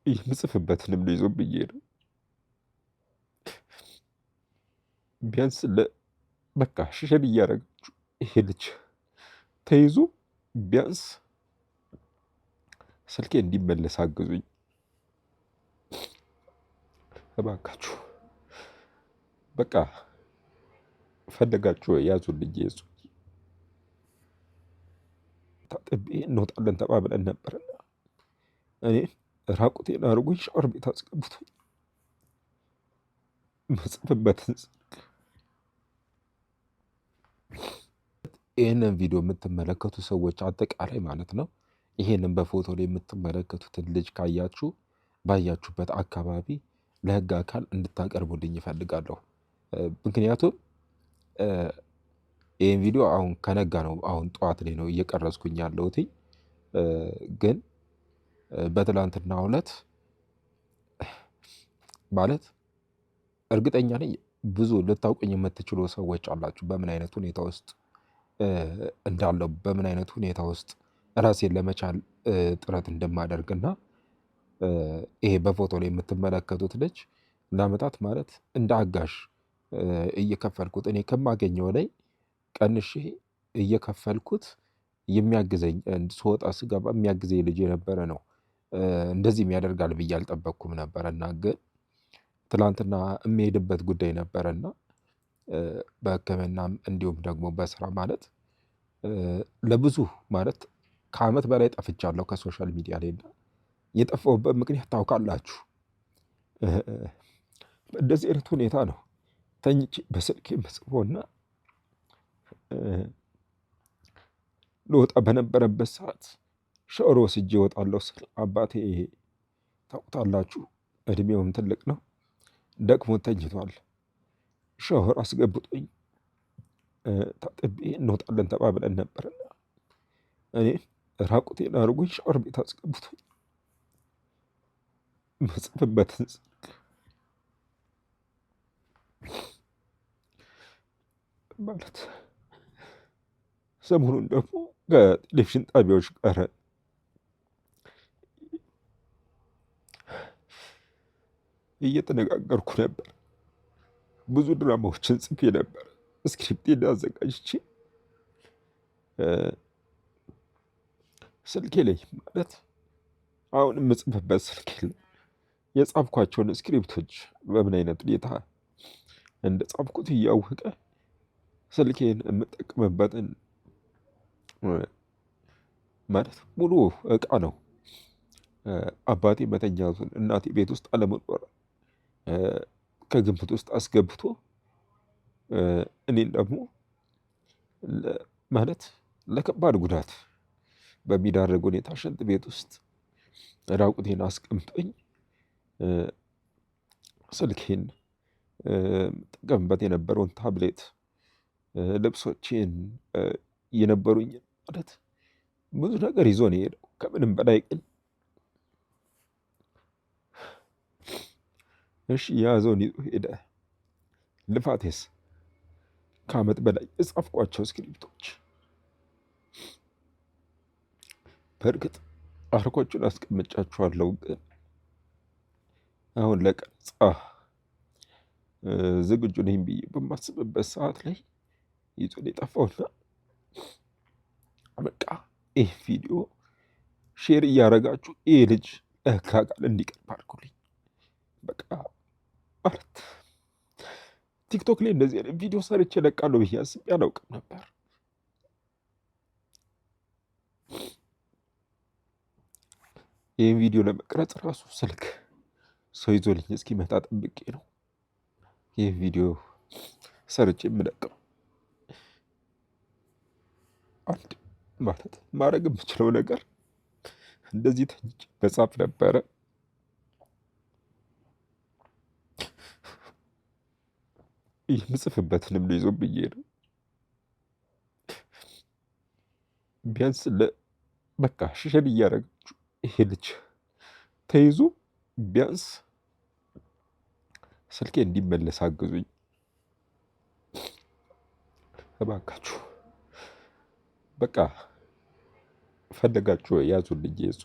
የምጽፍበትንም ነው ይዞብኝ ነው። ቢያንስ በቃ share እያደረጋችሁ ይሄ ልጅ ተይዞ ቢያንስ ስልኬ እንዲመለስ አግዙኝ እባካችሁ። በቃ ፈለጋችሁ ያዙልኝ። የሱ ታጥቤ እንወጣለን ተባብለን ነበርና እኔ ራቁቴን አድርጎኝ ሻወር ቤት አስገብቶኝ መጽፍበትን ስልክ። ይህንን ቪዲዮ የምትመለከቱ ሰዎች አጠቃላይ ማለት ነው፣ ይህንን በፎቶ ላይ የምትመለከቱትን ልጅ ካያችሁ ባያችሁበት አካባቢ ለሕግ አካል እንድታቀርቡልኝ ይፈልጋለሁ። ምክንያቱም ይህን ቪዲዮ አሁን ከነጋ ነው፣ አሁን ጠዋት ላይ ነው እየቀረጽኩኝ ያለሁት። ግን በትላንትናው ዕለት ማለት እርግጠኛ ነኝ ብዙ ልታውቁኝ የምትችሉ ሰዎች አላችሁ፣ በምን አይነት ሁኔታ ውስጥ እንዳለው፣ በምን አይነት ሁኔታ ውስጥ ራሴን ለመቻል ጥረት እንደማደርግና ይሄ በፎቶ ላይ የምትመለከቱት ልጅ ለአመታት ማለት እንደ አጋዥ እየከፈልኩት፣ እኔ ከማገኘው ላይ ቀንሼ እየከፈልኩት የሚያግዘኝ፣ ስወጣ ስገባ የሚያግዘኝ ልጅ የነበረ ነው። እንደዚህም ያደርጋል ብዬ አልጠበቅኩም ነበረ እና ግን ትላንትና የሚሄድበት ጉዳይ ነበረና በሕክምናም እንዲሁም ደግሞ በስራ ማለት ለብዙ ማለት ከዓመት በላይ ጠፍቻለሁ ከ social media ላይ እና የጠፋሁበት ምክንያት ታውቃላችሁ። እንደዚህ አይነት ሁኔታ ነው ተኝቼ በስልኬ መጽፎና ልወጣ በነበረበት ሰዓት ሻወር ወስጄ እወጣለሁ ስል አባቴ ታውቁታላችሁ፣ እድሜውም ትልቅ ነው፣ ደክሞ ተኝቷል። ሻወር አስገብቶኝ ታጥቤ እንወጣለን ተባብለን ነበርና እኔ ራቁቴን አድርጎኝ ሻወር ቤት አስገብቶኝ መጽፍበትን ስልክ ማለት ሰሞኑን ደግሞ ከቴሌቪዥን ጣቢያዎች ጋር እየተነጋገርኩ ነበር። ብዙ ድራማዎችን ጽፌ ነበር። Script ኤን አዘጋጅቼ ስልኬ ላይ ማለት አሁን የምጽፍበት ስልኬ ላይ የጻፍኳቸውን script ኦች በምን አይነት ሁኔታ እንደ ጻፍኩት እያወቀ ስልኬን የምጠቀምበትን ማለት ሙሉ እቃ ነው። አባቴ መተኛቱን፣ እናቴ ቤት ውስጥ አለመኖር ከግምት ውስጥ አስገብቶ እኔን ደግሞ ማለት ለከባድ ጉዳት በሚዳርግ ሁኔታ ሽንት ቤት ውስጥ ራቁቴን አስቀምጦኝ ስልኬን፣ የምጠቀምበት የነበረውን ታብሌት፣ ልብሶቼን፣ የነበሩኝ ማለት ብዙ ነገር ይዞ ነው የሄደው። ከምንም በላይ ግን እሺ የያዘውን ይዞ ሄደ። ልፋቴስ? ከዓመት በላይ የጻፍኳቸው script ኦች፣ በእርግጥ አርኮቹን አስቀምጫቸዋለሁ፣ ግን አሁን ለቀረጻ ዝግጁ ነኝ ብዬ በማስብበት ሰዓት ላይ ይዞን የጠፋውና በቃ ይህ ቪዲዮ share እያደረጋችሁ ይህ ልጅ ለሕግ አካል እንዲቀርብ አድርጉልኝ። በቃ ማለት ቲክቶክ ላይ እንደዚህ አይነት ቪዲዮ ሰርቼ እለቃለሁ ብዬ አስቤ አላውቅም ነበር። ይህን ቪዲዮ ለመቅረጽ ራሱ ስልክ ሰው ይዞልኝ እስኪመጣ ጠብቄ ነው ይህ ቪዲዮ ሰርቼ የምለቀው። አንድ ማለት ማድረግ የምችለው ነገር እንደዚህ ተኝቼ መጻፍ ነበረ። የምጽፍበትንም ነው ይዞብኝ ነው። ቢያንስ በቃ share እያደረጋችሁ ይሄ ልጅ ተይዞ ቢያንስ ስልኬ እንዲመለስ አግዙኝ እባካችሁ። በቃ ፈለጋችሁ ያዙልኝ። የሱ